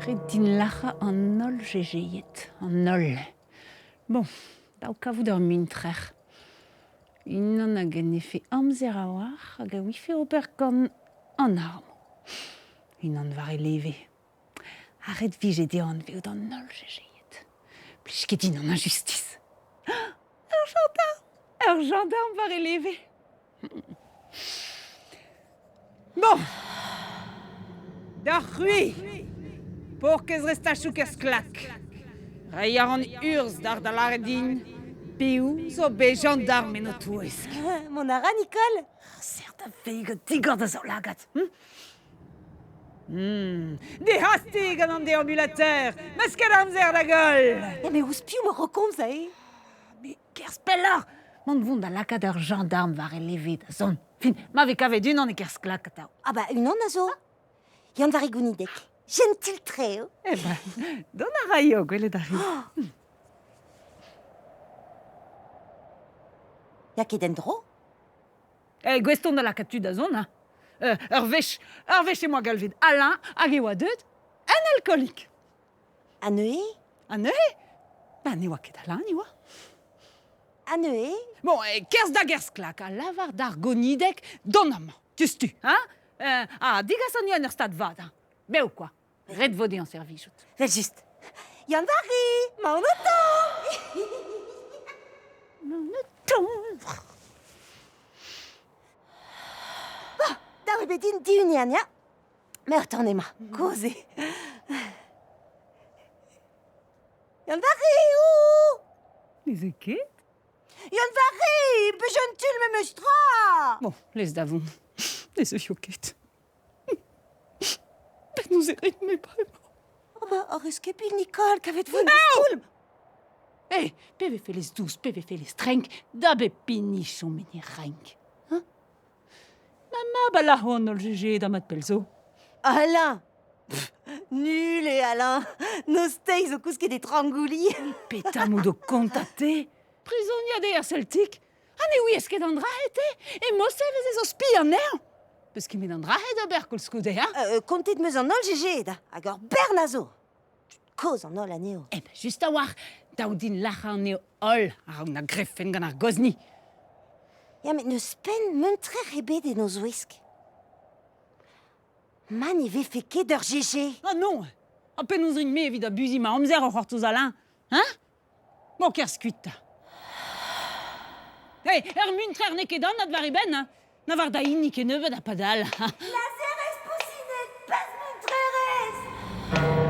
Ret din lac'hañ an holl jejeied, an holl. Bon, dav kavout ur muntrer. Unan hag en defe amzer a-walc'h hag a ouife ober gant an armoù. Unan war e leve. Ha ret 'vije dezhañ anvezout an holl jejeied. Plij ket din an injustiz. Ur gendarm! Ur gendarm war e leve! Bon! Deoc'h c'hwi, paourkaezh restachoù Kersklak. Reiñ a ran urzh deoc'h da lâret din piv zo bet gendarm en ho touesk. Mont a ra, Nicole? Serr da veg ha digor da zaoulagad. Hm? Hmm. Dehasti gant an deambulateur, 'meus ket amzer da goll. Ya, mais ouzh piv emaoc'h o komz aze? Mais kerzh pelloc'h Mont vont da lakaat ur gendarm war e leve da zont. Fin, ma vez kavet unan e kerzh klak atav. Ah bah unan a zo. Yann-Vari Gounideg. Gentil-tre eo. Eh ben, dont a raio, gwelet a ri. Ya ket en-dro? Eh, gouest on da lakaat tud da zont, hein. Ur wech, ur wech em boa galvet Alain hag e oa deuet un alkoolik. Ha neuze? Ha neuze? Ba ne oa ket Alain, ne oa. Ha neuze? Bon, eh, kerzh da Gersklak ha lavar d'ar gonideg dont amañ, tustu, hein? Ha degas anezhañ en ur stad vat, hein. Bev, quoi. Ret vo dezhañ servijout. Vel-just. Yann-Vari, 'maon o tont! 'Maon o tont! Oh, dav eo bet din dihuniñ anezhañ. Meurtan emañ, kozh eo. Yann-Vari, ouh! Ne zeu ket? Yann-Vari, pejentil memes tra! Bon, lez da vont. Ne zeuio ket. Penaos e rin-me bremañ? Oh bah, ar eskepil Nicole, kavet vo un Eh, pe vefe les dous, pe vefe les trenk, da bep hini chom en e renk. Hein? Ma mab a lâro an holl GG da mat pell zo. Alain Pff, nul eo Alain Noz-deiz zo kousket e Trangouli. Petra 'mout o kontañ te? Prizoniad eo ar Celtic. Ha ne ouiez ket an dra-se te? E Mose e vezez o spi anezhañ. Peus ket met an dra-se d'ober koulskoude, hein? Kontet 'meus an holl GG da, hag ur bern a zo. Tud kozh an holl anezho. Eh ben, just a-walc'h, dav din lac'hañ anezho holl a-raok na grefen gant ar gozhni. Ya, met n'eus penn muntrer ebet en o zouesk. Ma ne vefe ket ur GG. Ah non! Ha penaos rin-me evit abuziñ ma amzer o c'hortoz Alain? Hein? Bon, kerzh kuit 'ta. Hey, ur muntrer n'eo ket anat war e benn, hein. Na war da hini kennebeut ha padal. Lazherez pousined, pezh muntrerez!